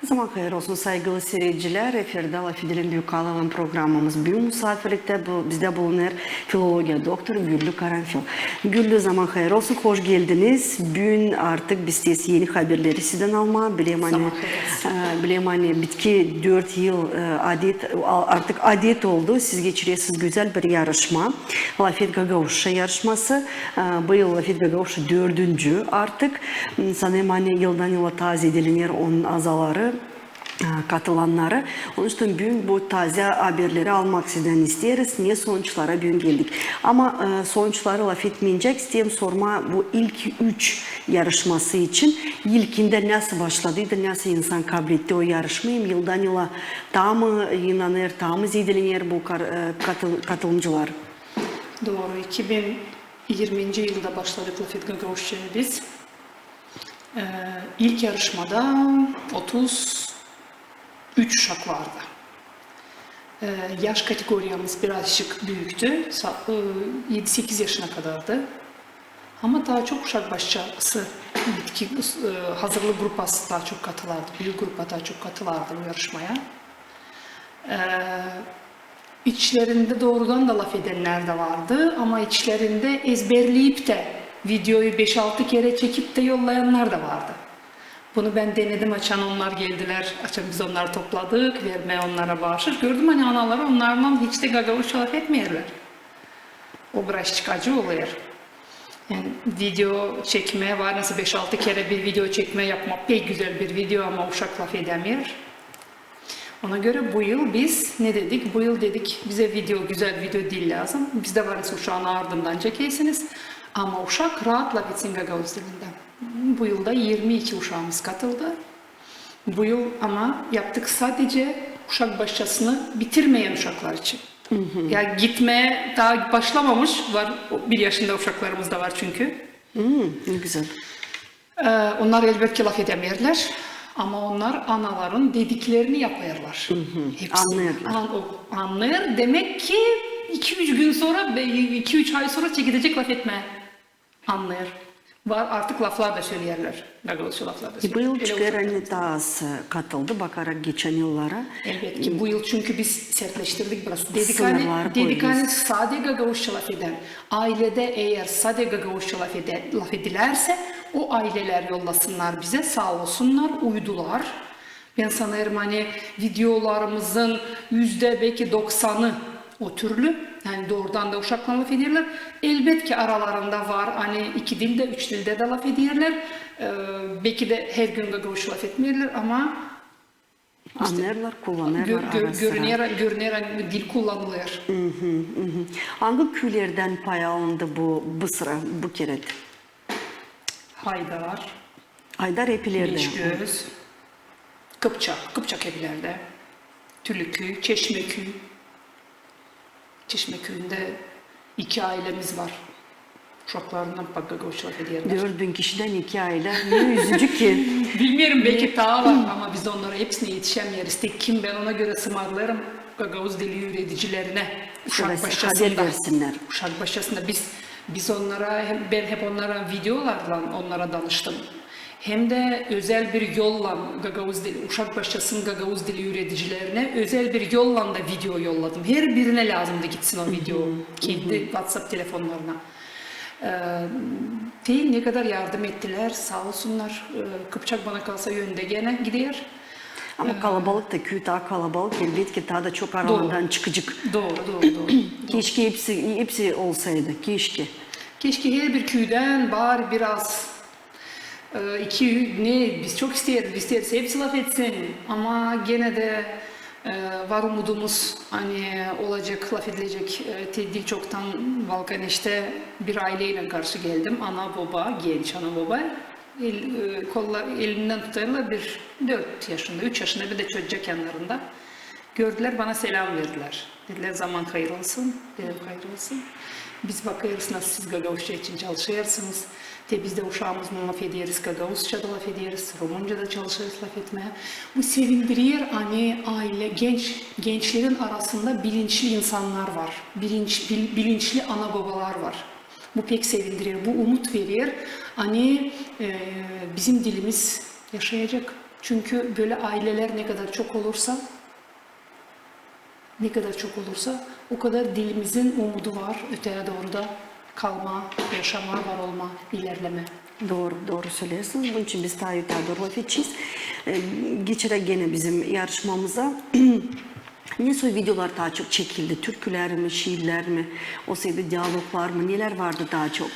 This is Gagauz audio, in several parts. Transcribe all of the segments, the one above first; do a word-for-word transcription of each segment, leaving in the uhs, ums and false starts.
Zaman hayır olsun, saygılı siiredicilär. Efirdä "LAFedelim" Büük Alaylan programamız. Büün musaafirliktä bu, bizdä bulunêr filologiya doktoru Güllü Karanfil. Güllü, zaman hayır olsun, hoş geldiniz. Büün artık biz isteeriz eni haberleri sizdän almaa. Bileyim, ani, e, bileyim, ani bitki dört yıl, e, adet, a-, artık adet oldu. Siz geçirersiniz gözäl bir yarışma. "LAFET Gagauzça" yarışması. E, bu yıl "LAFET Gagauzça" dördüncü artık. M, sanêrım, ani yıldan yıla taa zedeleniyor onun azaları, e, katılannarı. Onun için büün bu tazä haberleri almak sizdän isteeriz, ne sonuçlara büün geldik. Ama, e, sonuçları lafetmeyecäk, isteerim sormaa bu ilk üç yarışması için. İlkindä nasıl başladıydı, nasıl insan kabletti o yarışmayı, yıldan yıla taa mı inanêr, taa mı zedeleniyor bu kar-, e, katıl-, katılımcılar? Dooru, iki bin irminci yılda başladık "LAFET Gagauzçaya" biz. Ee, ilk yarışmada otuz üç uşak vardı. Ee, yaş kategoriyamız birazcık büüktü, sa-, e, edi-sekiz yaşına kadardı. Ama taa çok uşak başçası, bitki, e, hazırlık grupası taa çok katılardı, büük grupa taa çok katılardı bu yarışmaya. Ee, içlerindä doorudan da lafedennär dä vardı, ama içlerindä ezberleyip tä videoyu beş-altı kerä çekip tä yollayannar da vardı. Bunu bän denedim, açan onnar geldilär, açan biz onnarı topladık, vermää onnara baaşış. Gördüm, ani anaları onnarlan hiç tä gagauzça lafetmeerlär. O birazçık acı olêr. Yani video çekmää var, nasıl beş-altı kerä bir video çekmää, yapmaa pek gözäl bir video, ama uşak lafedämeer. Ona görä bu yıl biz ne dedik? Bu yıl dedik, bizä video, gözäl video diil lääzım. Bizdä var, nasıl uşaanı ardından çekersiniz. Ama uşak raat lafetsin gagauz dilindä. Bu yılda irmi iki uşaamız katıldı. Bu yıl ama yaptık sadecä uşak başçasını bitirmeyän uşaklar için. Ya gitmää taa başlamamış, var, bir yaşında uşaklarımız da var çünkü. Ne gözäl. Ee, onnar elbetki lafedämeerlär, ama onnar anaların dediklerini yapêrlar. Hepsini. Annêêrlar. An-, o, annêêr, demäk ki iki-üç gün sora, be-, iki-üç ay sora çekedecek lafetmää. Annêêr. Var, artık laflar da söleerlär. Gagauzça laflar da söleerlär. E, bu yıl çıkêr, ani taa az katıldı, bakarak geçän yıllara. Elbetki, bu yıl çünkü biz sertleştirdik biraz. Dedik, ani, dedik, ani sade gagauzça lafedän, ailedä eer sade gagauzça lafede-, lafedilärsä, o ailelär yollasınnar bizä, saa olsunnar, uydular. Bän sanêrım, ani videolarımızın üzdä beki doksanı o türlü, yani doorudan da uşaklan lafederlär. Elbetki, aralarında var, ani iki dildä, üç dildä dä lafederlär. Ee, beki dä hergün gagauzça lafetmeerlär, ama işte annêêrlar, kullanêrlar ara sıra. Görüner, görüner, ani dil kullanılêr. Angı küülerdän pay alındı bu, bu sıra, bu kerä? Haydar. Haydar hep ilerdä. Beşgöz. Kıpçak. Kıpçak hep ilerdä. Tülükü, Çeşmeküü. Çeşmeküüyündä iki aylemiz var. Uşaklarından pak gagauzça lafederlär. Dört bin kişidän iki aylä. Ne üzücü ki. Bilmeerim, beki taa var, ama biz onnara hepsinä etişämeeriz. Tek kim, bän ona görä sımarlêêrım gagauz dili üüredicilerinä. Uşak başçasında. Haber versinnär. Uşak başçasında biz Biz onnara, hem, bän hep onnara videolarlan onnara danıştım. Hem dä özäl bir yollan gagauz dili, uşak başçasının gagauz dili üüredicilerinä özäl bir yollan da video yolladım. Herbirinä lääzımdı gitsin o video. Kendi WhatsApp telefonnarına. Ee, te nekadar yardım ettilär, saa olsunnar. Ee, Kıpçak, bana kalsa, öndä genä gider. Ama kalabalık da, küü taa kalabalık, elbetki, taa da çok aralardan çıkacek. Dooru, dooru, dooru. Keşke hepsi, hepsi olsaydı, keşke. Keşke herbir küüdän var biraz, e, iki, ne, biz çok isteeriz, biz isteeriz hepsi lafetsin, ama genä dä, e, var umudumuz, ani olacek, olacek, e, te diil çoktan Valkaneştä bir ayleylän karşı geldim, ana, boba, genç ana, boba. El, e, kolla-, elindän tutêrlar bir dört yaşında, üç yaşında bir dä çocuk yannarında. Gördülär, bana selam verdilär. Dedilär, "Zaman hayır olsun." Dedim, "Hayır olsun. Biz bakêrız, nasıl siz gagauzça için çalışêrsınız. Te biz dä uşaamızlan lafederiz, gagauzça da lafederiz, rumunca da çalışêrız lafetmää." Bu sevindirer, ani aylä, genç, gençlerin arasında bilinçli insannar var, bilinç-, bil-, bilinçli ana-bobalar var. Bu pek sevindirer, bu umut verer, ani, e, bizim dilimiz yaşayacek. Çünkü bölä aylelär ne kadar çok olursa, ne kadar çok olursa, o kadar dilimizin umudu var öteyä dooru da kalmaa, yaşamaa, var olmaa, ilerlemää. Dooru, dooru söleersiniz. Bunun için biz taa öteyä dooru lafedecez. E, geçeräk genä bizim yarışmamıza. Ne soy videolar taa çok çekildi? Türkülär mi, şiirlär mi, o sayda dialoglar mı? Nelär vardı taa çok?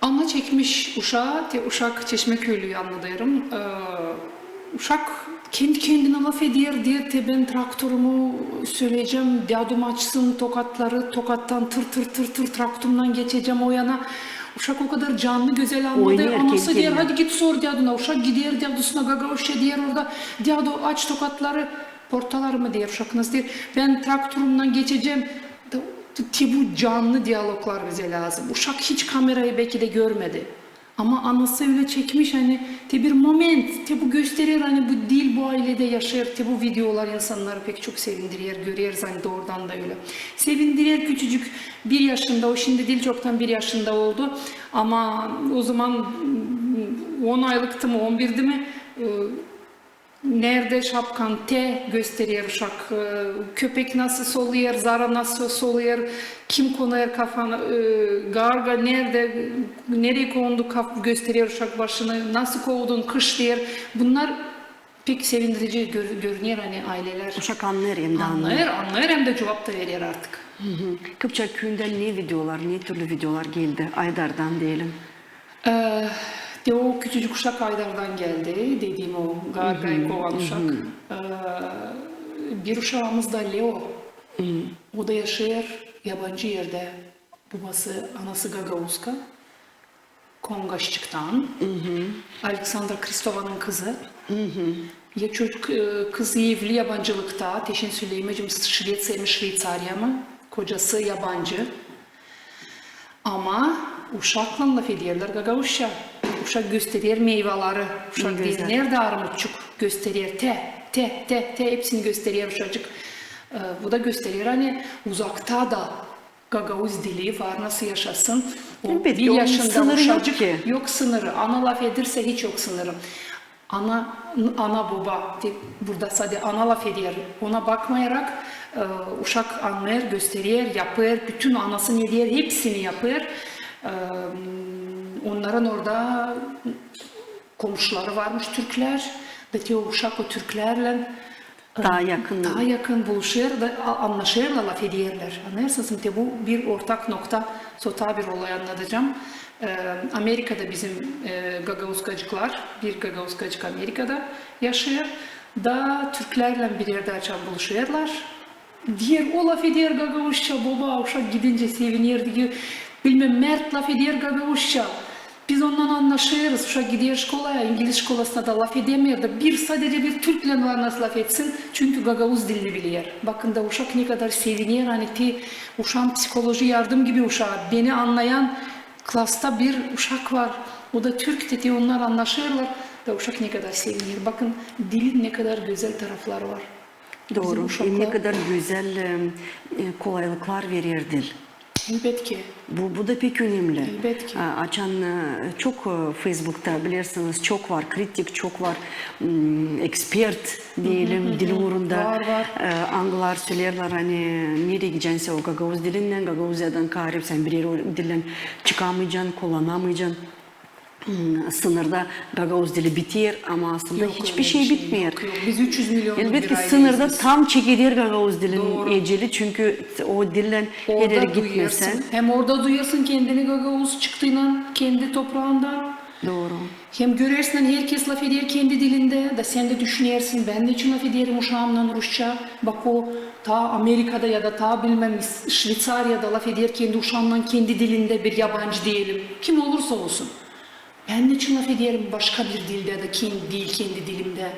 Anna çekmiş uşaa, te uşak Çeşmeköylü, annadêrım. E, uşak kendi-kendinä lafeder, deer, te bän traktorumu söleyecäm, dädum açsın tokatları, tokattan tır-tır-tır-tır traktorumnan geçecäm o yana. Uşak o kadar canlı, gözäl annadêr. Anası deer, hadi git sor däduna. Uşak gider dädusuna gagauzça, deer orada, dädu, aç tokatları, portaları mı, deer uşak, nasıl deer, bän traktorumnan geçecäm. Da, te bu canlı dialoglar bizä lääzım. Uşak hiç kamerayı beki dä görmedi. Ama anası ölä çekmiş, ani te bir moment, te bu gösterer, ani bu dil bu ayledä yaşêêr, te bu videolar insannarı pek çok sevindirer, göreriz, ani doorudan da ölä. Sevindirer küçücük, bir yaşında, o şindi diil, çoktan bir yaşında oldu. Ama ozaman, m, on aylıktı mı, on birdä mi, e, neredä şapkan, te gösterer uşak, e, köpek nasıl soluyêr, zara nasıl soluyêr, kim konêr kafana, e, garga neredä, nereyi kondu, kaf-, gösterer uşak başını, nasıl kovdun, kış deer. Bunnar pek sevindirici gör-, görüner, ani aylelär. Uşak annêêr hem dä annêêr. Annêêr, annêêr hem dä cuvap da verer artık. Kıpçak küüyündän ne videolar, ne türlü videolar geldi Aydardan deyelim? E, te o küçücük uşak Aydardan geldi, dediim, o gargayı kovan uşak. E, bir uşaamız da Leo. O da yaşêêr yabancı erdä. Bobası, anası gagauzka. Kongaşçıktan. Aleksandra Kristovanın kızı. Ya çocuk, e, kız evli yabancılıkta, te şindi sölemeyecäm, Şveţiya mı, Şveyţariya mı, kocası yabancı. Ama uşaklan lafederlär gagauzça. Uşak gösterer meyvaları. Uşak deer, neredä armutçuk? Gösterer. Te, te, te, te, hepsini gösterer uşacık. E, bu da gösterer, ani uzakta da gagauz dili var, nasıl yaşasın. O bir yaşında uşacık, yok sınırı. Ana lafedersä, hiç yok sınırı. Ana, ana, boba, te, burada sade ana lafeder. Ona bakmayarak, e, uşak annêêr, gösterer, yapêr, bütün anası ne deer, hepsini yapêr. E, onnarın orada komşuları varmış türklär, da te o uşak o türklärlän taa yakın, taa yakın buluşêr da, a-, annaşêrlar, lafederlär. Annêêrsınız mı, te bu bir ortak nokta, sora bir olay annadacam. E, Amerikada bizim, e, gagauzkacıklar, bir gagauzkacık Amerikada yaşêêr, da türklärlän bir erdä açan buluşêrlar. Deer, o lafeder gagauzça, boba, uşak gidincä seviner, deer, bilmäm, Mert lafeder gagauzça. Biz ondan annaşêrız, uşak gider şkolaya, ingiliz şkolasına da lafedemeer da, bir, sadecä bir türklän var nasıl lafetsin, çünkü gagauz dilini biler. Bakın da, uşak ne kadar seviner, ani te uşaan psiholoji yardım gibi uşaa, beni annayan klasta bir uşak var, o da türk, te, te onnar annaşêrlar, da uşak ne kadar seviner. Bakın, dilin ne kadar gözäl tarafları var. Dooru. Hem ne kadar gözäl, e, e, kolaylıklar verer dil. Elbetki. Bu, bu da pek önemli. Elbetki. A, açan, e, çok, e, Facebookta, bilersiniz, çok var kritik, çok var, m, ekspert deyelim, dil uurunda. Var, var. E, angılar söleerlär, ani neredä gidecänsä o gagauz dilinnän, Gagauziyadan kaarä sän bir erä o dillän çıkamaycan, kullanamaycan. Hmm, sınırda gagauz dili biter, ama aslında hiçbir şey bitmeer. Yok, yok. Biz üç üz milyonluk bir ayleyiz biz. Elbetki, sınırda tam çekeder gagauz dilin eceli, çünkü o dillän her erä gitmesän. Hem orada duyêrsın kendini gagauz çıktıynan, kendi topraandan. Dooru. Hem görersin, herkez lafeder kendi dilindä, da sän dä düşünersin, bän neçin lafederim uşaamnan rusça? Bak, o taa Amerikada ya da taa, bilmäm, Şveyţariyada lafeder kendi uşaamnan kendi dilindä, bir yabancı deyelim, kim olursa olsun. Bän neçin lafederim başka bir dildä da, ken-, diil kendi dilimdä?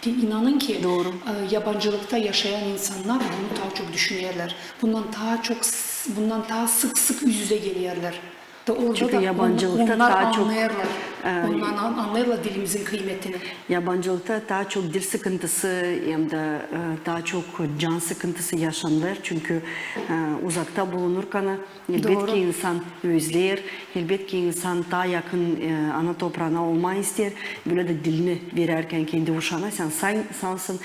Te inanın ki, e, yabancılıkta yaşayan insannar bunu taa çok düşünerlär. Bundan taa çok s-, bundan taa sık-sık üz-üzä gelerlär. Da orada da onnar annêêrlar. Ondan an-, annêêrlar dilimizin kıymetini. Yabancılıkta taa çok dil sıkıntısı hem dä, e, taa çok can sıkıntısı yaşanılêr. Çünkü, e, uzakta bulunurkana, elbetki, insan özleer, elbetki, insan taa yakın, e, ana topraana olmaa isteer. Bölä dä dilini verärkän kendi uşaana, sän san-, sansın,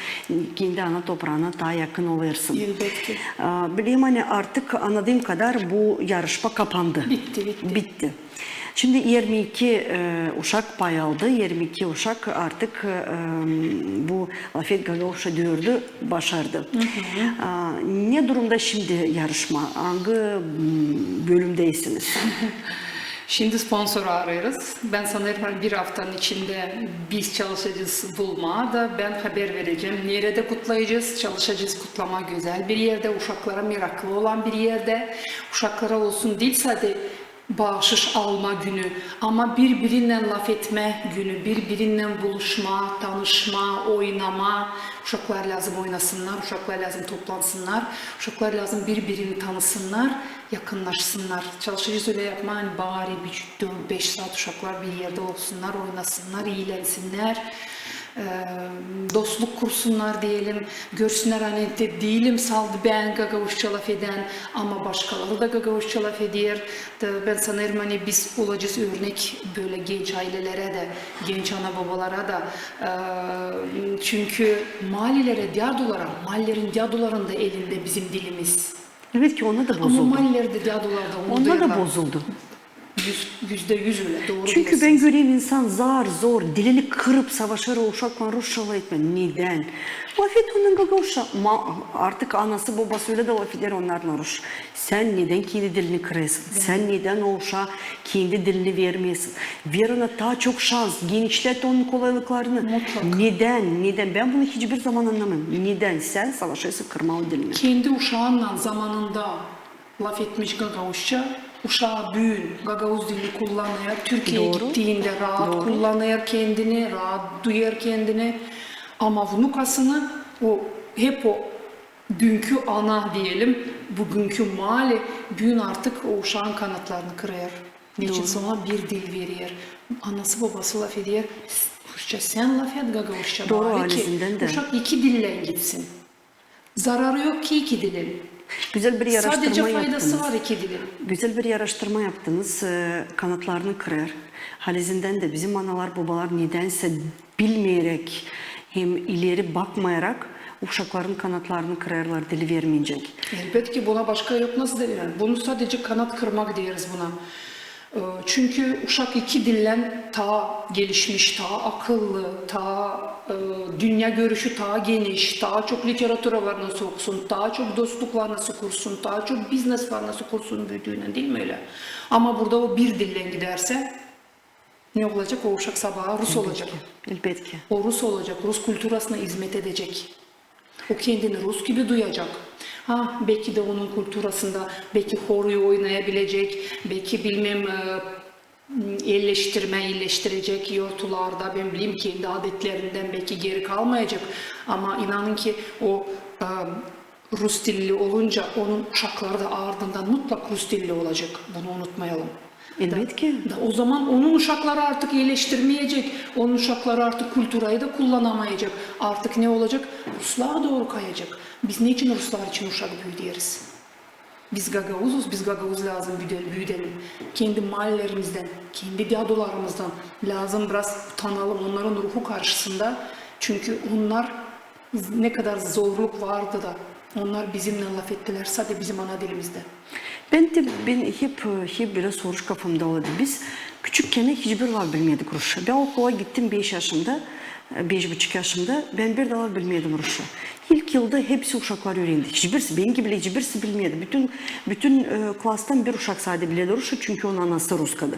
kendi ana topraana taa yakın olêrsın. Elbetki. E, bilerim, ani artık, annadığım kadar, bu yarışma kapandı. Bitti, bitti. Bitti. Şindi irmi iki, e, uşak pay aldı, irmi iki uşak artık, e, bu "Lafet gagauzça" dördü başardı. A, ne durumda şindi yarışma? Angı, m, bölümdeysiniz? Şindi sponsor arêêrız. Bän sanêrım, ani bir aftanın içindä biz çalışacez bulmaa da bän haber verecäm, neredä kutlayacez. Çalışacez kutlamaa gözäl bir erdä, uşaklara meraklı olan bir erdä. Uşaklara olsun diil sade baaşış alma günü, ama bir-birinnän lafetmä günü, bir-birinnän buluşmaa, tanışmaa, oynamaa. Uşaklar lääzım oynasınnar, uşaklar lääzım toplansınnar, uşaklar lääzım bir-birini tanısınnar, yakınnaşsınnar. Çalışacez ölä yapmaa, ani bari bir dört-beş saat uşaklar bir erdä olsunnar, oynasınnar, iilensinnär, e, dostluk kursunnar, deyelim, görsünnär, ani te diilim sade bän gagauzça lafedän, ama başkaları da gagauzça lafeder. Da bän sanêrım, ani biz olacez örnek bölä genç aylelerä dä, genç ana-bobalara da. E, çünkü maalilerä, dädulara, maalilerin däduların da elindä bizim dilimiz. Elbetki, onda da bozuldu. Ama maalileri dä, dädular da onu duyarlar. Onda da bozuldu. Üz-, üzdä üz ölä, dooru deersin. Çünkü bän görerim, insan zar-zor dilini kırıp savaşêr o uşaklan rusça lafetmää. Nedän? Lafet onunnan gagauzça. Ma-, artık anası-bobası ölä dä lafeder onnarlan rusça. Sän nedän kendi dilini kırêrsın? Sän nedän o uşaa kendi dilini vermeersin? Ver ona taa çok şans, genişlät onun kolaylıklarını. Mutlaka. Nedän? Nedän? Bän bunu hiçbir zaman annamêêrım. Nedän sän savaşêrsın kırmaa o dilini? Kendi uşaannan zamanında lafetmiş gagauzça, uşaa büün gagauz dilini kullanêr, Türkiyeyä gittiindä raat kullanêr kendini, raat duyêr kendini. Ama vnukasını o, hep o dünkü ana, deyelim, büünkü maali, büün artık o uşaan kanatlarını kırêr. Neçin? Sora bir dil verer. Anası-bobası lafeder rusça, sän lafet gagauzça. Dooru, bari ki uşak iki dillän gitsin. Zararı yok ki iki dilin. Sadecä faydası var iki dilin. Gözäl bir aaraştırma yaptınız. E, kanatlarını kırêr. Halizdän dä bizim analar-bobalar nedänsä bilmeyeräk hem ileri bakmayarak uşakların kanatlarını kırêrlar, dili vermeyecek. Elbetki, buna başka yok nasıl deerlär. Bunu sadecä kanat kırmak deeriz buna. E, çünkü uşak iki dillän taa gelişmiş, taa akıllı, taa, e, dünnä görüşü taa geniş, taa çok literatura var nasıl okusun, taa çok dostluklar nasıl kursun, taa çok biznes var nasıl kursun büüdüünä, diil mi ölä? Ama burada o bir dillän gidärsä, ne olacak? O uşak sabaa rus olacak. Elbetki. O rus olacak, rus kulturasına izmet edecek. O kendini rus gibi duyacak. Ha, beki dä onun kulturasında, beki horuyu oynayabilecek, beki, bilmäm, e, elleştirmää, elleştirecek yortularda, bän bileyim, kendi adetlerindän beki geri kalmayacak. Ama inanın ki, o, e, rus dilli olunca, onun uşakları da ardından mutlak rus dilli olacak. Bunu unutmayalım. Elbetki. Da, da o zaman onun uşakları artık elleştirmeyecek, onun uşakları artık kulturayı da kullanamayacak. Artık ne olacak? Ruslara dooru kayacak. Biz neçin ruslar için uşak büüderiz? Biz gagauzuz, biz gagauz lääzım büüde-, büüdelim. Kendi maalilerimizdän, kendi dädularımızdan lääzım biraz utanalım onnarın ruhu karşısında. Çünkü onnar, ne kadar zorluk vardı da, onnar bizimnän lafettilär sade bizim ana dilimizdä. Bän dä, bän hep, hep bölä soruş kafamda olêrdı. Biz küçükkän hiçbir laf bilmeerdik rusça. Bän okula gittim beş yaşımda, beş buçuk yaşımda, bän bir dä laf bilmeerdim rusça. İlk yılda hepsi uşaklar üürendi. Hiçbirisi, bän gibi bilä hiçbirisi bilmeerdi. Bütün, bütün, e, klastan bir uşak sade bilerdi rusça, çünkü onun anası ruskadı.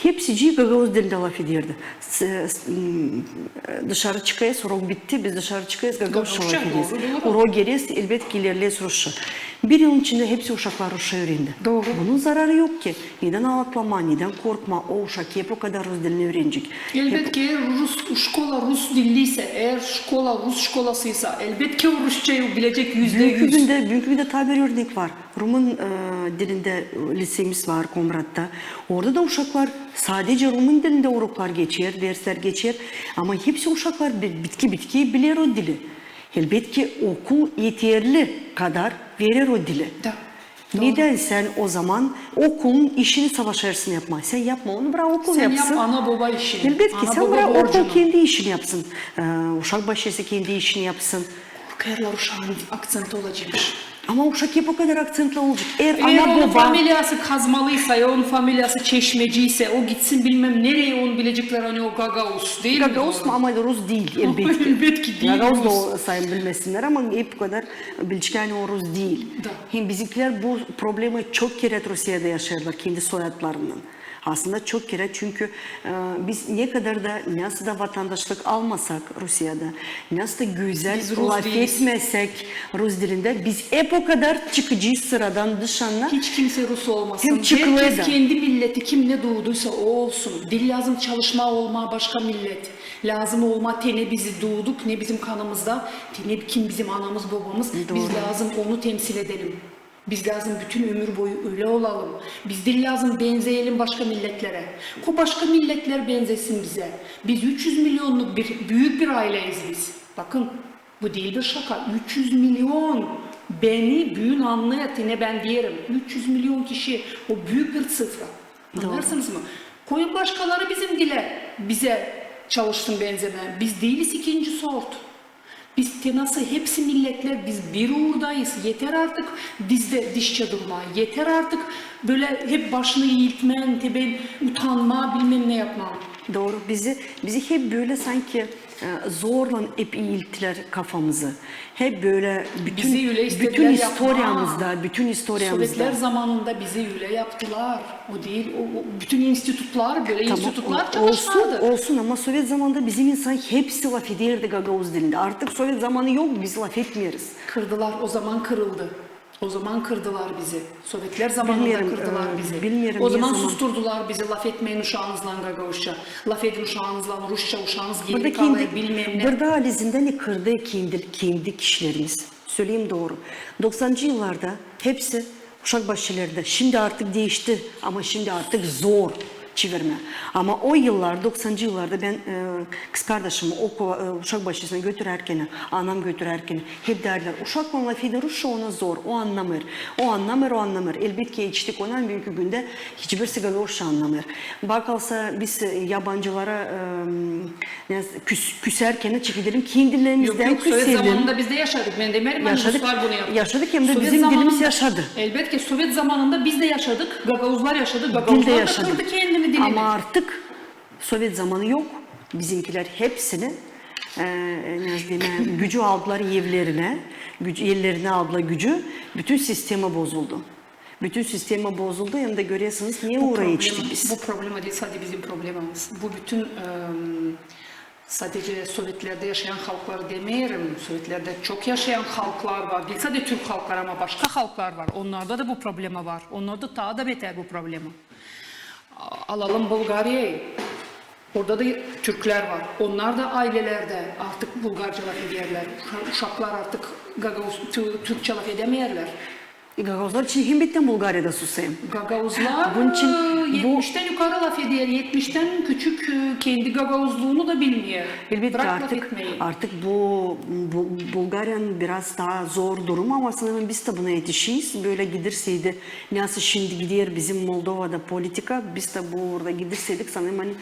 Hepsicii gagauz dilindä lafederdi. S-, s-, m, dışarı çıkêrız, urok bitti, biz dışarı çıkêrız, gagauzça lafederiz. Urok geeriz, elbetki, ilerleeriz rusça. Bir yılın içindä hepsi uşaklar rusça üürendi. Dooru. Bunun zararı yok ki. Nedän alatlamaa, nedän korkmaa? O uşak hep o kadar rus dilini üürenecek. Elbetki, eer rus, şkola rus dilliysä, eer şkola rus şkolasıysa, elbetki o rusçayı bilecek yüzdä yüz. Büünkü gündä, büünkü gündä taa bir örnek var. Rumun, e, dilindä, e, liseemiz var Komratta. Orada da uşaklar sadecä rumun dilindä uroklar geçer, derslär geçer. Ama hepsi uşaklar bi-, bitki-bitki biler o dili. Elbetki, okul eterli kadar verer o dili. Da. Nedän sän o zaman okulun işini savaşêrsın yapmaa? Sän yapma onu, brak okul yapsın. Sän yap ana-boba işini. Elbetki, sän brak okul kendi işini yapsın. E, uşak başçası kendi işini yapsın. Korkarlar, uşaanın akţenti olacekmış. Ama uşak hep o kadar akţentli olacek. Eer ana-boba... Eer onun familiyası Kazmalıysa, eer onun familiyası Çeşmeciysä, o gitsin bilmäm nereyi, onu bilecekler, ani o gagauz, diil mi? Gagauz mu? Ama rus diil, elbetki. Elbetki diil. Gagauz da o sayın bilmesinnär, ama hep o kadar bilecek, ani o rus diil. Da. Hem bizimkilär bu problemayı çok kerä Rusiyada yaşêêrlar, kendi soyadlarınnan. Aslında çok kerä, çünkü, e, biz ne kadar da, nasıl da vatandaşlık almasak Rusiyada, nasıl da gözäl lafetmesek rus dilindä, biz hep o kadar çıkacez sıradan dışına. Hiç kimsey rus olmasın. Hem çıkılêr da. Herkez kendi milleti, kim ne duuduysa, o olsun. Diil lääzım çalışmaa olmaa başka millet. Lääzım olmaa te ne bizi duuduk, ne bizim kanımızda, te ne kim bizim anamız, bobamız. Biz lääzım onu temsil edelim. Biz lääzım bütün ömür boyu ölä olalım. Biz diil lääzım benzeyelim başka milletlerä. Ko başka milletlär benzesin bizä. Biz üç üz milyonluk bir, büük bir ayleyiz biz. Bakın, bu diil bir şaka. Üç üz milyon. Beni büün annêêr, te ne bän deerim. Üç üz milyon kişi, o büük bir ţifra. Dooru. Annêêrsınız mı? Koyun başkaları bizim dilä, bizä çalışsın benzemää. Biz diiliz ikinci sort. Biz te nasıl hepsi milletlär, biz bir uurdayız. Eter artık dizdä dişçä durmaa. Eter artık bölä hep başını iiltmää, te bän utanmaa, bilmäm ne yapmaa. Dooru. Bizi, bizi hep bölä sanki, e, zorlan hep iilttilär kafamızı. Hep bölä bütün, bütün istoriyamızda, bütün istoriyamızda. Sovetlär zamanında bizi ölä yaptılar. O diil, o, o bütün institutlar, bölä institutlar çalışardı. Olsun, olsun, ama sovet zamanında bizim insan hepsi lafedärdi gagauz dilindä. Artık sovet zamanı yok, biz lafetmeeriz. Kırdılar, o zaman kırıldı. O zaman kırdılar bizi. Sovetlär zamanında kırdılar bizi. Bilmeerim, e, bilmeerim ne zaman. O zaman susturdular bizi, lafetmeyin uşaanızlan gagauzça. Lafedin uşaanızlan rusça, uşaanız geeri kalêr, bilmäm ne. Burada, burada halizdä ne kırdı kendi, kendi kişilerimiz. Söleyim dooru. Doksancı yıllarda hepsi uşak başçalarda. Şindi artık diişti, ama şindi artık zor çevirmää. Ama o yıllar, doksancı yıllarda bän, e, kızkardaşımı okula, e, uşak başçasına götürärkän, anam götürärkän, hep deerlär: uşaklan lafeder rusça, ona zor, o annamêêr, o annamêêr, o annamêêr. Elbetki, etiştik ona, büünkü gündä hiçbirisi gagauzça annamêêr. Bakalım, biz, e, yabancılara, e, ne, küs-, küsärkän çekedelim, kendilerimizdän küselim. Yok, yok, sovet zamanında biz dä yaşadık. Bän demeerim, ani ruslar bunu yaptı. Yaşadık, hem dä bizim dilimiz yaşadı. Elbetki, sovet zamanında biz dä yaşadık, gagauzlar yaşadı, gagauzlar da kırdı kendini, dilini. Ama artık sovet zamanı yok, bizimkilär hepsini, e, ne demää, gücü aldılar ellerinä, gücü, ellerinä aldılar gücü, bütün sistema bozuldu. Bütün sistema bozuldu, hem dä görersiniz, ne uura etiştik biz. Bu problema diil sade bizim problemamız. Bu bütün, em, sadecä sovetlerdä yaşayan halkları demeerim. Sovetlerdä çok yaşayan halklar var. Diil sade türk halkları, ama başka halklar var. Onnarda da bu problema var. Onnarda taa da beter bu problema. A-, alalım Bulgariyayı. Orada da türklär var. Onnar da aylelerdä artık bulgarca lafederlär. Uşa-, uşaklar artık gagauz, tü-, türkçä lafedemeerlär. Gagauzlar için hem bän Bulgariyada susêrım. Gagauzlar, bunun için, e, bu etmiştän yukarı lafeder, etmiştän küçük, e, kendi gagauzluunu da bilmeer. Elbetki, artık bu, bu Bulgariyanın biraz taa zor durumu, ama sanêrım biz dä buna etişeriz. Bölä giderseydi, nasıl şindi gider bizim Moldovada politika, biz dä burada giderseydik, sanêrım, ani,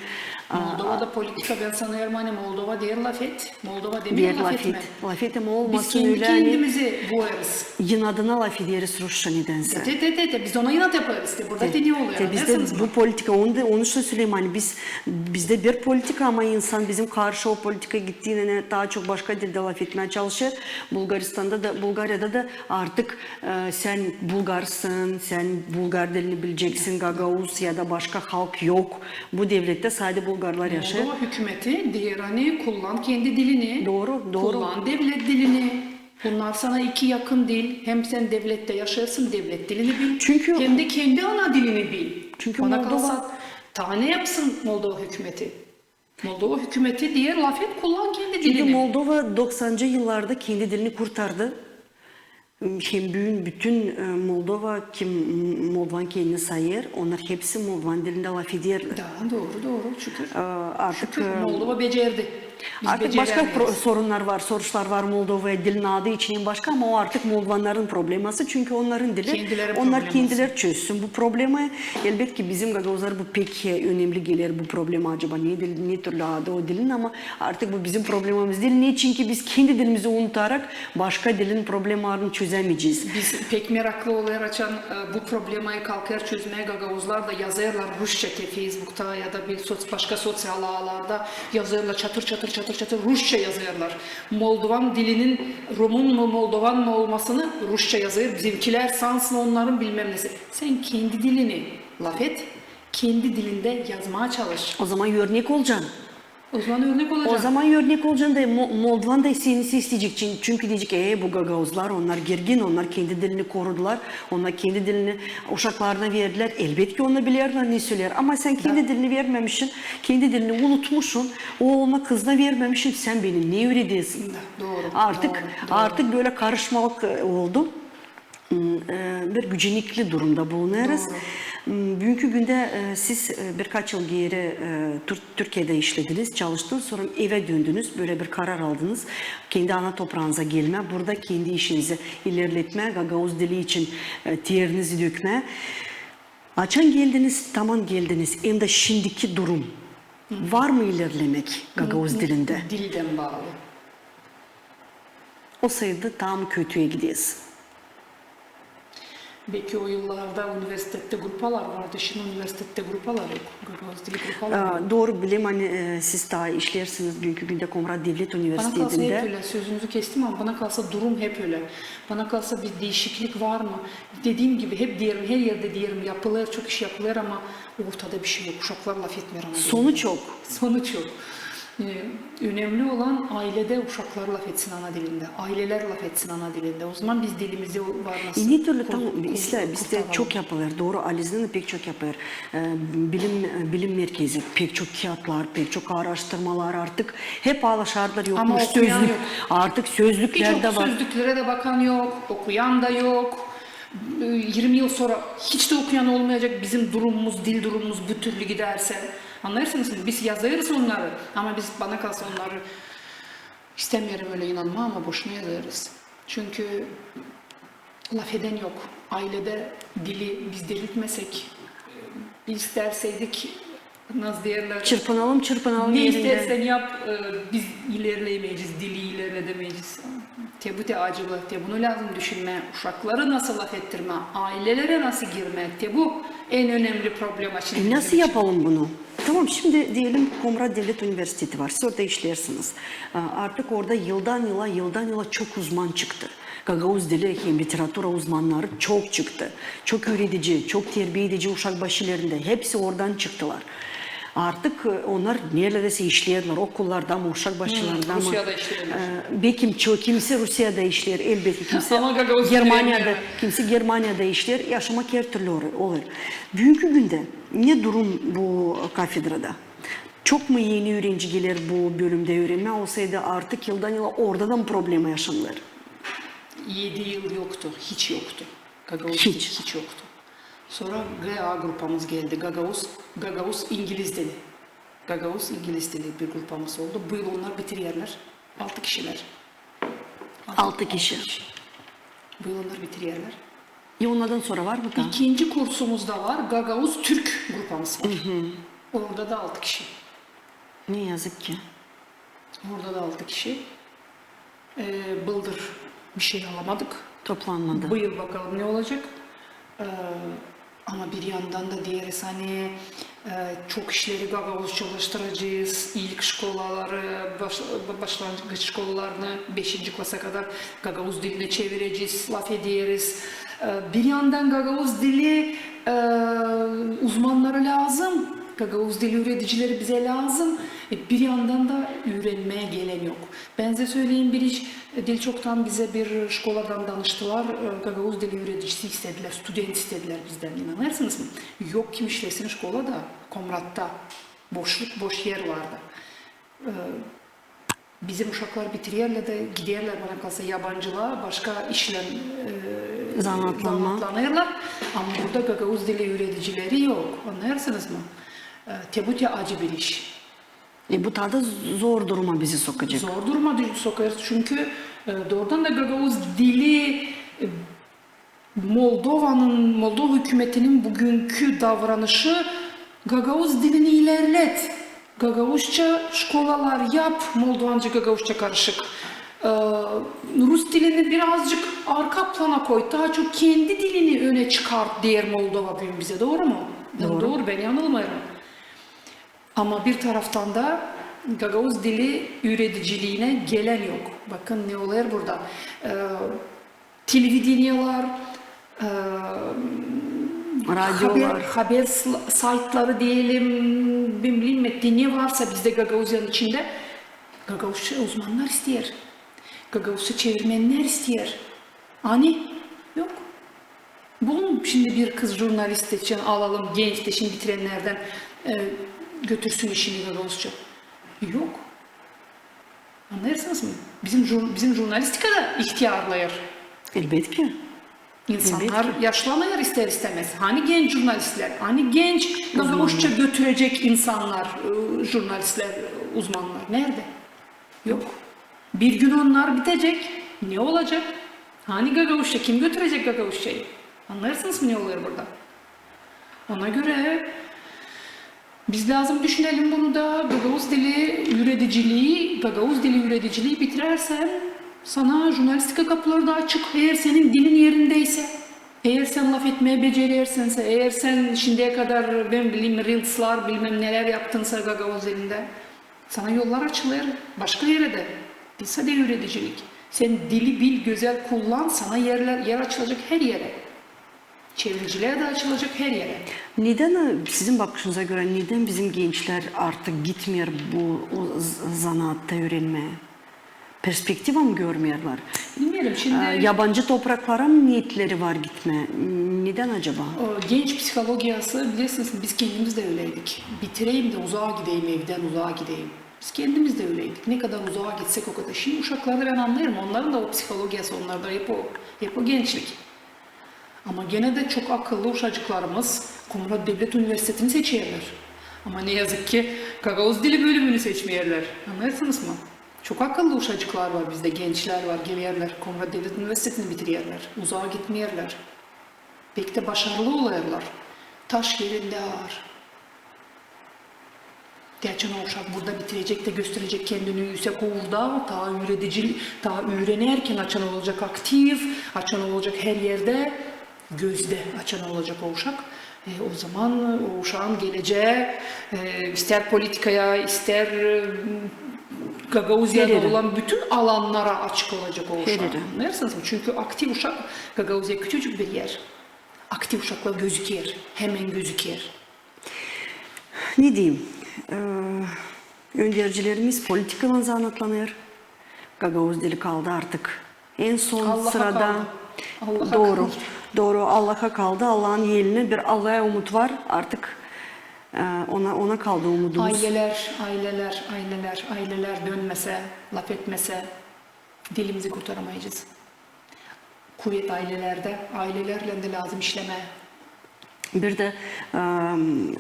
a, Moldovada politika, bän sanêrım, ani Moldova deer lafet. Moldova demeer lafetmää. Lafet, ama olmasın ölä, ani biz kendi kendimizi boyarız. İnadına lafederiz rusça nedänsä. Te, te, te, te, biz ona inat yaparız. Te burada te ne olêr, te bizdä bu politika, onu da, onu için söleyim, ani biz, bizdä bir politika, ama insan bizim karşı o politika gittiinä taa çok başka dildä lafetmää çalışêr. Bulgaristanda da, Bulgariyada da artık, e, sän bulgarsın, sän bulgar dilini bileceksin, gagauz ya da başka halk yok. Bu devlettä sade bulgarlar yaşêêr. Moldova hükümeti deer, ani kullan kendi dilini. Dooru, dooru. Kullan devlet dilini. Bunnar sana iki yakın dil, hem sen devlettä yaşêêrsın, devlet dilini bil, hem dä kendi ana dilini bil. Çünkü bana kalsa, taa ne yapsın Moldova hükümeti? Moldova hükümeti deer, lafet, kullan kendi dilini. Çünkü Moldova doksancı yıllarda kendi dilini kurtardı. Hem büün bütün, e, Moldova, kim m-, moldovan kendini sayêr, onnar hepsi moldovan dilindä lafederlär. Da, dooru, dooru, şükür. E, artık, şükür, e, Moldova becerdi. Biz artık başka beceremiyoruz. Pro-, sorunnar var, soruşlar var Moldovaya dilin adı için hem başka, ama o artık moldovannarın probleması, çünkü onnarın dili, kendileri onnar probleması. Kendileri çözsün bu problemayı. Elbetki bizim gagauzlara bu pek, e, önemli geler bu problema, acaba ne dil, ne türlü adı o dilin, ama artık bu bizim problemamız diil. Neçinki biz kendi dilimizi unutarak başka dilin problemalarını çözämeyecez. Biz pek meraklı olêr, açan, e, bu problemayı kalkêr çözmää gagauzlar da yazêrlar rusça te Facebookta ya da bir soţ-, başka soţial ağlarda yazêrlar, çatır, çatır, çatır, çatır rusça yazêrlar. Moldovan dilinin, rumun mu, moldovan mı olmasını rusça yazêr bizimkilär, sansın onnarın bilmäm nesi. Sen kendi dilini lafet, kendi dilindä yazmaa çalış. O zaman örnek olacan. O zaman örnek olacan. O zaman örnek olacan da mo-, moldovan da seni sesleyecek, çün-, çünkü deyecek, e, bu gagauzlar, onnar girgin, onnar kendi dilini korudular, onnar kendi dilini uşaklarına verdilär. Elbetki, onnar bilerlär ne söleer, ama sen kendi dilini vermämişsin, kendi dilini unutmuşsun, ooluna, kızına vermämişsin, sen beni ne üüredersin? Da, dooru, artık, dooru, dooru. Artık bölä karışmalık, e, oldu. M, e, bir gücenikli durumda bulunêrız. Dooru. M, büünkü gündä, e, siz, e, birkaç yıl geeri, e, Türk-, Türkiyedä işlediniz, çalıştınız, sora evä döndünüz, bölä bir karar aldınız kendi ana topraanıza gelmää, burada kendi işinizi ilerletmää, gagauz dili için, e, terinizi dökmää. Açan geldiniz, taman geldiniz, hem dä şindiki durum. Var mı ilerlemäk gagauz dilindä? Dildän baalı. Olsaydı, taa mı kötüyä gidersin? Beki o yıllarda universitettä grupalar vardı, şindi universitettä grupalar yok. Gagauz dili grupalar yok. Aa, dooru, bilerim, ani, e, siz taa işleersiniz büünkü gündä Komrat devlet universitetindä. Bana kalsa hep ölä, sözünüzü kestim, ama bana kalsa durum hep ölä. Bana kalsa bir diişiklik var mı? Dediim gibi, hep deerim, her erdä deerim, yapılêr, çok iş yapılêr, ama ortada bir şey yok. Uşaklar lafetmeer ana dilindä. Sonuç yok. Sonuç yok. E, önemli olan ailedä uşaklar lafetsin ana dilindä, ailelär lafetsin ana dilindä. O zaman biz dilimizi var nasıl... E, ne türlü, tamam, islää, bizdä çok yapılêr, dooru, ailesindä pek çok yapılêr. E, bilim, bilim merkezi, pek çok kiyatlar, pek çok aaraştırmalar artık. Hep alaşardılar, yokmuş sözlük. Artık sözlüklär dä var. Hiç sözlüklerä dä bakan yok, okuyan da yok. E, irmi yıl sora hiç dä okuyan olmayacek, bizim durumumuz, dil durumumuz bu türlü gidärsä. Annêêrsınız mı? Biz yazêrız onnarı, ama biz, bana kalsa, onnarı, istämeerim ölä inanmaa, ama boşuna yazêrız. Çünkü lafedän yok. Ailedä dili biz diriltmäsäk, e, biz istärseydik, nasıl deerlär, çırpınalım, çırpınalım, ne isteersen yap, e, biz ilerleyemeyecez, dili ilerledemeyecez. Te bu te acılı, te bunu lääzım düşünmää, uşakları nasıl lafettirmää, ailelerä nasıl girmää, te bu en önemli problema. E, nasıl yapalım bunu? Tamam, şindi deyelim, Komrat devlet universiteti var, siz orada işleersiniz. A, artık orada yıldan yıla, yıldan yıla çok uzman çıktı. Gagauz dili hem literatura uzmannarı çok çıktı. Çok üüredici, çok terbiye edici uşak başı ilerindä. Hepsi oradan çıktılar. Artık, e, onnar neredäsä işleerlär, okullarda mı, uşak başçılarında mı. Rusiyada işleerlär. E, beki çok, kimisi Rusiyada işleer, elbetki, kimisi Germaniyada, kimisi Germaniyada işleer, yaşamak her türlü olêr. Büünkü gündä ne durum bu kafedrada? Çok mu eni üürenci geler bu bölümdä üürenmää, olsaydı artık yıldan yıla orada da mı problema yaşanılêr? Edi yıl yoktu, hiç yoktu. Gagauz hiç yoktu. Sora G A grupamız geldi, gagauz, gagauz-ingiliz dili. Gagauz-ingiliz dili bir grupamız oldu. Bu yıl onnar bitirerlär. Altı kişilär. Altı kişi. Bu yıl onnar bitirerlär. E, onnardan sora var mı taa? İkinci kursumuzda var, gagauz-türk grupamız var. Orada da altı kişi. Ne yazık ki. Orada da altı kişi. E, bıldır bir şey alamadık. Toplanmadı. Bu yıl bakalım ne olacak. E, ama bir yandan da deeriz, ani, e, çok işleri gagauzçalaştıracez. İlk şkolaları, baş-, başlangıç şkolalarını beşinci klasa kadar gagauz dilinä çevirecez, lafederiz. E, bir yandan gagauz dili, e, uzmannarı lääzım, gagauz dili üüredicileri bizä lääzım. E, bir yandan da üürenmää gelän yok. Bän sizä söleyim bir iş, e, diil çoktan bizä bir şkoladan danıştılar, e, gagauz dili üüredicisi istedilär, student istedilär bizdän, inanêrsınız mı? Yok kim işlesin şkolada, Komratta. Boşluk, boş er vardı. E, bizim uşaklar bitirerlär dä giderlär, bana kalsa, yabancılıa, başka işlän, e, zanaatlanma, zanaatlanêrlar. Ama burada gagauz dili üüredicileri yok, annêêrsınız mı? E, te bu te acı bir iş. E, bu taa da zor duruma bizi sokacek. Zor duruma dü-, sokêr, çünkü, e, doorudan da gagauz dili, e, Moldovanın, Moldova hükümetinin büünkü davranışı: gagauz dilini ilerlet, gagauzça şkolalar yap, moldovanca, gagauzça karışık. E, rus dilini birazcık arka plana koy, taa çok kendi dilini önä çıkart, deer Moldova büün bizä. Dooru mu? Dooru. Dooru, bän yanılmêêrım. Ama bir taraftan da gagauz dili üürediciliinä gelän yok. Bakın ne olêr burada. E, televideniyeler, e, radiolar, haber, haber sl-, saytları deyelim, bän bileyim, ne varsa bizdä Gagauziyanın içindä gagauzça uzmannar isteer. Gagauzça çevirmennär isteer. Ani yok. Bulun şindi bir kız jurnalist için, alalım, genç dä şindi bitirennerdän, e, götürsün işini gagauzça. Yok. Annêêrsınız mı? Bizim jur-, bizim jurnalistika da ihtiyarlêêr. Elbetki. İnsannar yaşlanêr ister-istämäz. Ani genç jurnalistlär, ani genç gagauzça götürecek insannar, e, jurnalistlär, uzmannar? Neredä? Yok. Bir gün onnar bitecek. Ne olacek? Ani gagauzça? Kim götürecek gagauzçayı? Annêêrsınız mı, ne olêr burada? Ona görä biz lääzım düşünelim bunu da, gagauz dili üüredicilii, gagauz dili üüredicilii bitirärsän, sana jurnalistika kapuları da açık, eer senin dilin erindeysä, eer sän lafetmää becerersän, eer sän şindiyä kadar, bän bileyim, reelslar, bilmäm nelär yaptınsa gagauz dilindä, sana yollar açılêr başka erä dä. Diil sade üüredicilik. Sän dili bil, gözäl kullan, sana erlär, er açılacek her erä. Çeviricilär dä açılacek her erä. Nedän, e, sizin bakışınıza görä, nedän bizim gençlär artık gitmeer bu, o z-, zanaatta üürenmää? Perspektiva mı görmeerlär? Bilmeerim, şindi... E, yabancı topraklara mı niyetleri var gitmää? Nedän acaba? O, genç psihologiyası, bilersiniz, biz kendimiz dä öleydik. Bitireyim dä uzaa gideyim, evdän uzaa gideyim. Biz kendimiz dä öleydik. Ne kadar uzaa gitsek, o kadar. Şindi uşakları bän annêêrım, onnarın da o psihologiyası, onnarda hep o, hep o gençlik. Ama genä dä çok akıllı uşacıklarımız Komrat Devlet Universitetini seçerlär. Ama ne yazık ki gagauz dili bölümünü seçmeerlär. Annêêrsınız mı? Çok akıllı uşacıklar var bizdä, gençlär var, gelerlär, Komrat Devlet Universitetini bitirerlär, uzaa gitmeerlär. Pek dä başarılı olêrlar. Taş erindä aar. Te açan o uşak burada bitirecek dä gösterecek kendini üüsek uurda, taa üüredici, taa üürenärkän açan olacek aktiv, açan olacek her erdä gözdä, açan olacek o uşak. E, o zaman o uşaan gelecää, e, ister politikaya, ister, e, Gagauziyada olan bütün alannara açık olacek o uşak. Annêêrsınız mı? Çünkü aktiv uşak, Gagauziya küçücük bir er. Aktiv uşaklar gözüker, hemen gözüker. Ne deyim, e, öndercilerimiz politikaylan zanaatlanêr. Gagauz dili kaldı artık en son sırada. Allaha kaldı. Dooru, dooru, Allaha kaldı. Allahın elinä bir alaya umut var. Artık, e, ona, ona kaldı umudumuz. Aylelär, aylelär, aylelär, aylelär dönmesä, lafetmesä, dilimizi kurtaramayacez. Kuvet aylelerdä, aylelärlän dä lääzım işlemää. Bir dä, e,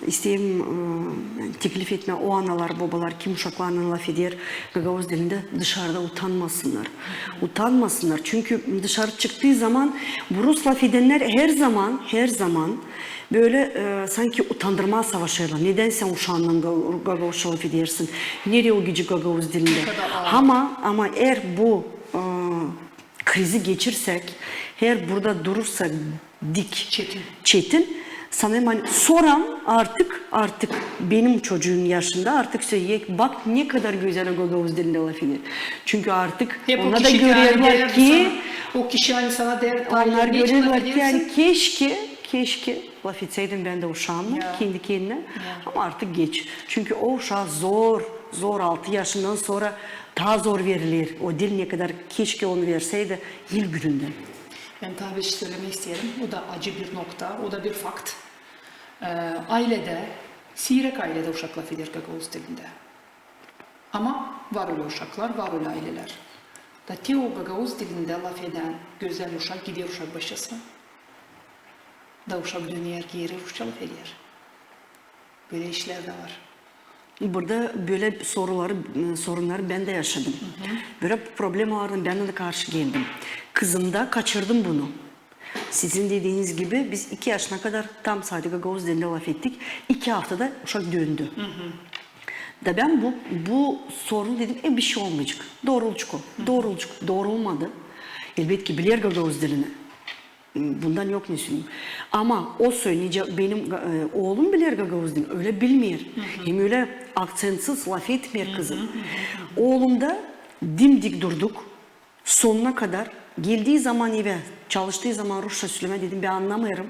isteyim, e, teklif etmää o analar, bobalar, kim uşaklarınnan lafeder gagauz dilindä, dışarıda utanmasınnar. Utanmasınnar. Çünkü dışarı çıktıı zaman bu rus lafedennär her zaman, her zaman bölä, e, sanki utandırmaa savaşêrlar. Nedän sän uşaannan ga-, gagauzça lafedersin? Neredä o gücü gagauz dilindä? Ama, ama eer bu, e, krizi geçirsäk, eer burada durursak dik, çetin, sana emanet. Sora artık, artık benim çocuum yaşında artık söleyecek, bak ne kadar gözäl o gagauz dilindä lafeder. Çünkü artık ona da görerlär ki, o kişi ani sana deer, onnar görerlär ki, ani keşke, keşke lafetseydim bän dä uşaamnan kendi-kendinä. Ama artık geç. Çünkü o uşaa zor zor, altı yaşından sora taa zor veriler. O diil ne kadar keşke onu verseydi ilk günündän. Ben taa bir şey sölemää isteerim. O da acı bir nokta, o da bir fakt. E, ayledä, siirek ayledä uşak lafeder gagauz dilindä. Ama var ölä uşaklar, var ölä aylelär. Da te o gagauz dilindä lafedän gözäl uşak gider uşak başçasına. Da uşak döner geeri rusça lafeder. Bölä işlär dä var. Burada bölä soruları, sorunnarı bän dä yaşadım. Bölä problemalarına bän dä karşı geldim. Kızımda kaçırdım bunu. Sizin dediiniz gibi biz iki yaşına kadar tam sade gagauz dilindä lafettik. İki aftada uşak döndü. Da bän bu, bu sorunu dedim, e, bir şey olmayacek. Doorulacek o. Doorulacek. Doorulmadı. Elbetki biler gagauz dilini. Bundan yok ne söleyim. Ama o soy, nicä benim, e, oolum biler gagauz dilini, ölä bilmeer. Hem ölä aktsentsiz lafetmeer kızım. Oolumda dimdik durduk. Sonuna kadar. Geldii zaman evä, çalıştıı zaman rusça sölemää, dedim, bän annamêêrım.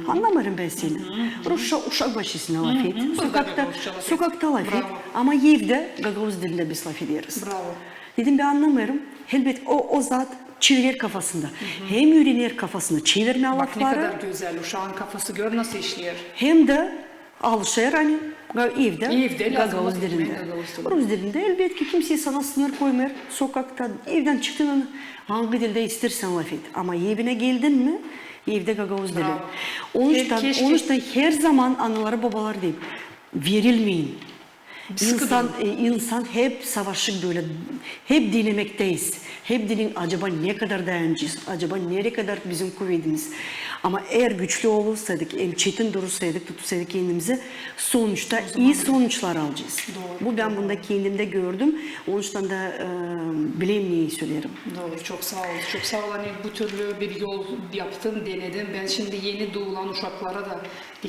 Annamêêrım bän seni. Rusça uşak başçasına lafet. Sokakta, sokakta lafet. Ama evdä gagauz dilindä biz lafederiz. Dedim, bän annamêêrım. Elbetki o, o zat çevirer kafasında. Hem üürener kafasında çevirmää lafları. Bak, ne kadar gözäl, uşaan kafası gör nasıl işleer. Hem dä alışêr, ani evdä gagauz dilindä. Rus dilindä, elbetki, kimsey sana sınır koymêêr. Sokakta, evdän çıktın, angı dildä isteersän lafet. Ama evinä geldin mi, evdä gagauz dili. Onuştan, onuştan herzaman analar, bobalar deer, verilmeyin. İnsan, e, insan hep savaşêr bölä, hep denemekteyiz. Hep deneyin, acaba ne kadar dayanacez, acaba nereyi kadar bizim kuvedimiz. Ama eer güçlü olursaydık, hem çetin durursaydık, tutursaydık kendimizi, sonuçta ii sonuçlar alacez. Bu bän bunda kendimdä gördüm, onuştan da, e, bilerim neyi söleerim. Dooru, çok saa ol. Çok saa ol, ani bu türlü bir yol yaptın, denedin. Bän şindi eni duulan uşaklara da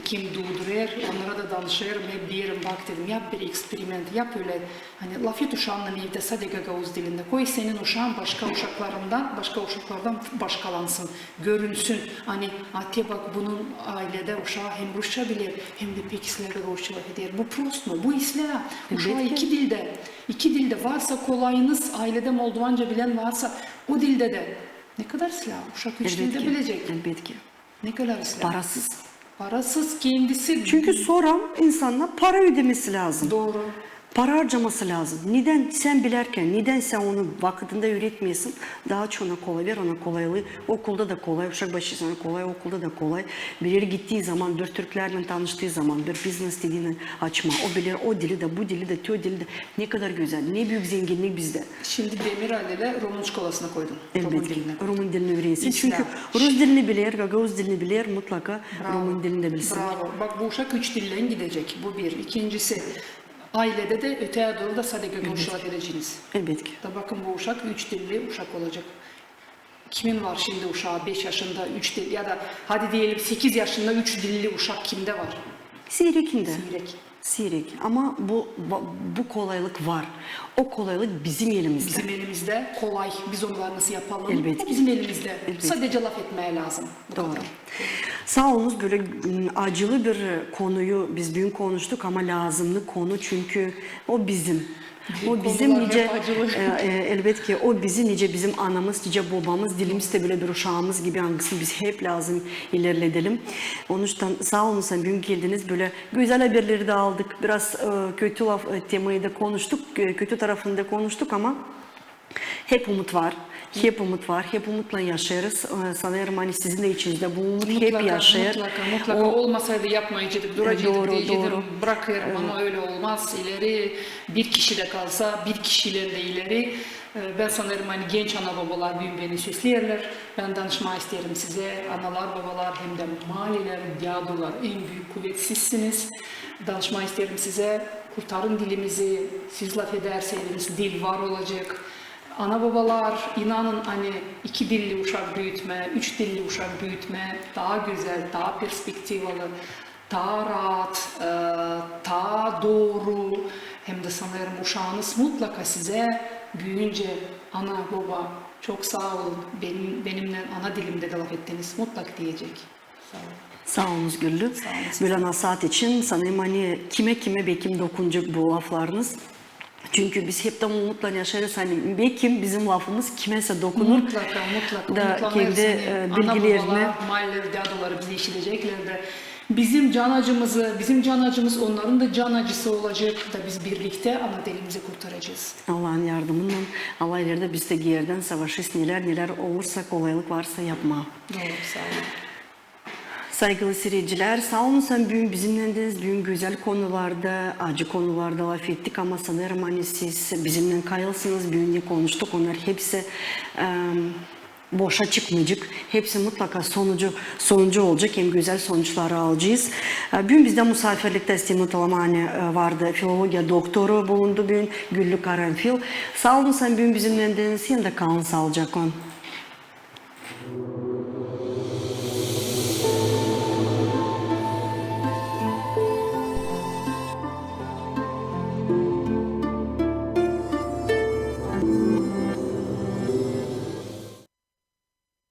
kim duudurêr, onnara da danışêrım, hep deerim, bak, dedim, yap bir eksperiment, yap ölä, ani lafet uşaannan evdä sade gagauz dilindä, koy senin uşaan başka uşaklarından, başka uşaklardan başkalansın, görünsün, ani, a te bak, bunun ayledä uşaa hem rusça biler, hem dä pek islää gagauzça lafeder. Bu prost mu? Bu islää. Uşaa iki dildä, iki dildä varsa kolayınız, ayledä moldovanca bilän varsa, o dildä dä. Ne kadar islää, uşak üç dildä bilecek. Elbetki. Ne kadar islää. Parasız. Parasız kendisi. Çünkü sora insannar para ödemesi lääzım. Dooru. Para harcaması lääzım. Nedän sän bilärkän, nedän sän onu vakıdında üüretmeersin, taa çok ona kolay, ver ona kolaylıı. Okulda da kolay, uşak başçasına kolay, okulda da kolay. Bir erä gittii zaman, bir türklärlän tanıştıı zaman, bir biznes dediinä açmaa, o biler o dili dä, bu dili dä, tö dili dä. Ne kadar gözäl, ne büük zenginnik bizdä. Şindi Demir Alilä rumun şkolasına koydun. Elbetki, rumun dilinä üürensin. Çünkü rus dilini biler, gagauz dilini biler, mutlaka rumun dilini dä bilsin. Bravo. Bak, bu uşak üç dillän gidecek. Bu bir. İkincisi, ayledä dä, öteyä dooru da sade gagauzça lafedeceniz. Elbetki. Da bakın, bu uşak üç dilli uşak olacek. Kimin var şindi uşaa beş yaşında üç dilli, ya da, hadi deyelim, sekiz yaşında üç dilli uşak kimdä var? Siirekindä. Siirek. Siirek. Ama bu, bu kolaylık var. O kolaylık bizim elimizdä. Bizim elimizdä kolay. Biz onu var nasıl yapalım? Elbetki. O bizim elimizdä. Sadecä lafetmää lääzım. Dooru. Saa olunuz, bölä acılı bir konuyu biz büün konuştuk, ama lääzımnı konu, çünkü o bizim. O bizim nicä, elbetki, o bizim nicä bizim anamız, nicä bobamız, dilimiz dä bölä bir uşaamız gibi, angısını biz hep lääzım ilerledelim. Onuştan saa olun, ani büün geldiniz, bölä gözäl haberleri dä aldık, biraz kötü laf, temayı da konuştuk, kötü tarafını da konuştuk, ama hep umut var. Hep umut var. Hep umutlan yaşêêrız. Sanêrım, ani sizin dä içinizdä bu umut hep yaşêêr. Mutlaka, mutlaka. Olmasaydı, yapmayacaktık. Duracaktık, deyecektim, brakêrım, ama ölä olmaz. İleri bir kişi dä kalsa, bir kişiylän dä ileri. Bän sanêrım, ani genç ana-bobalar büün beni sesleerlär. Bän danışmaa isteerim sizä, analar, bobalar, hem dä maalilär, dädular, en büük kuvet sizsiniz. Danışmaa isteerim sizä, kurtarın dilimizi, siz lafedärseydiniz, dil var olacek. Ana-bobalar, inanın, ani iki dilli uşak büütmää, üç dilli uşak büütmää taa gözäl, taa perspektivalı, taa raat, taa dooru. Hem dä sanêrım, uşaanız mutlaka sizä büüyüncä, ana, boba, çok saa olun, benimnän ana dilimdä dä lafettiniz, mutlaka deyecek. Saa olun. Saa olunuz, Güllü. Bölä nasaat için, sanêrım, ani kimä-kimä bekim dokunacek bu laflarınız. Çünkü biz hep dä umutlan yaşêêrız, ani bekim bizim lafımız kimäsä dokunur. Mutlaka, mutlaka. Da Umutlanêrız, kendi, ani e, ana, bilgilerini. Babalar, maalleli dädular bizi işidecekler dä. Bizim can acımızı, bizim can acımız onnarın da can acısı olacek da biz birliktä ana dilimizi kurtaracez. Allahın yardımınnan, Allah ilerä dä biz dä geerdän savaşêrız, nelär, nelär olursa, kolaylık varsa yapmaa. Dooru, saa olun. Saygılı siiredicilär, saa olun, ani büün bizimnändiniz. Büün gözäl konularda, acı konularda lafettik, ama sanêrım, ani siz bizimnän kayılsınız. Büün ne konuştuk, onnar hepsi, em, boşa çıkmayacek. Hepsi mutlaka sonucu, sonucu olacek, hem gözäl sonuçları alacez. E, büün bizdä musaafirliktä, isteerim hatırlatmaa, e, vardı filologiya doktoru bulundu büün, Güllü Karanfil. Saa olun, ani büün bizimnändiniz, hem dä kalın saalıcaklan.